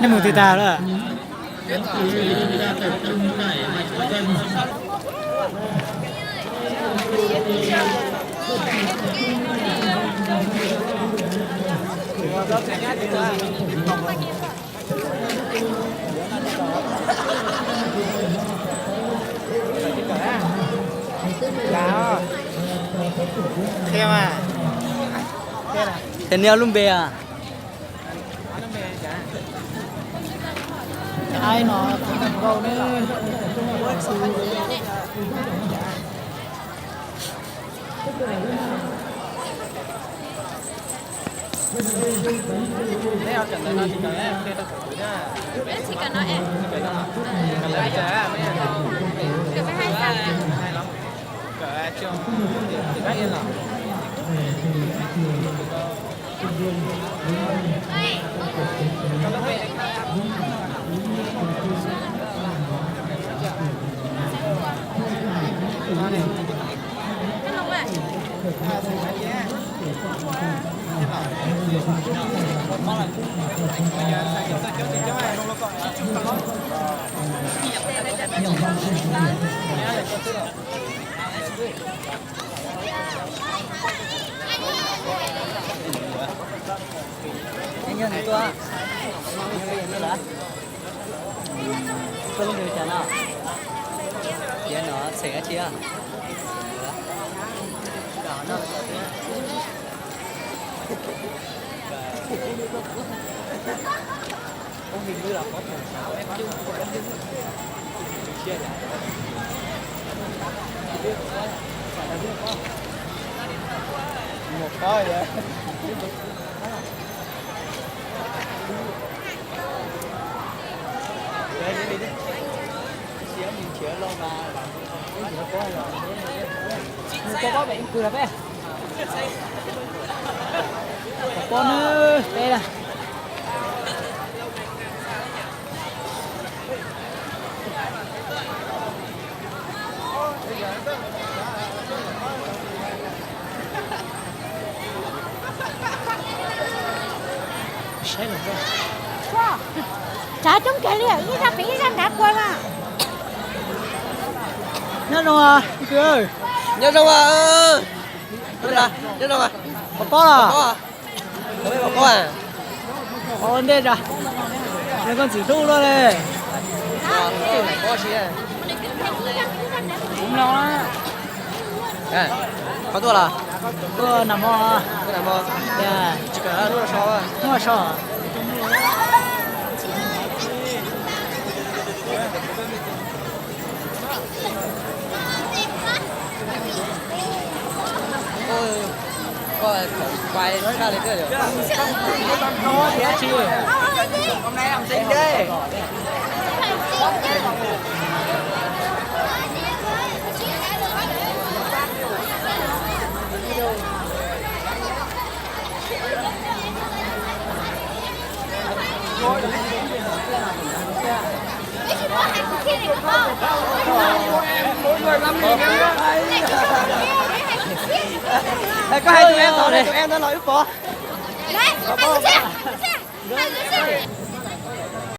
Nej mus twg tag lawm? Ces nej ob lub npe as? Nyob nyob nws tuaj, tuaj lub npe cas no? Tias no txheem dab tsi? Pom pob nawb, peb na. Tsav coob kawg li, ib zaj pem ib zaj nrad kua mas. Nyob zoo, nyob zoo, nyob zoo, pom pob los? Ua ntej tso, yog koj ntxim hlub luaj li. Qhov tuaj los? Tuaj nag hmo. Hnub so. Koj hais tus em tod ne, tus em ntawd los wb pom.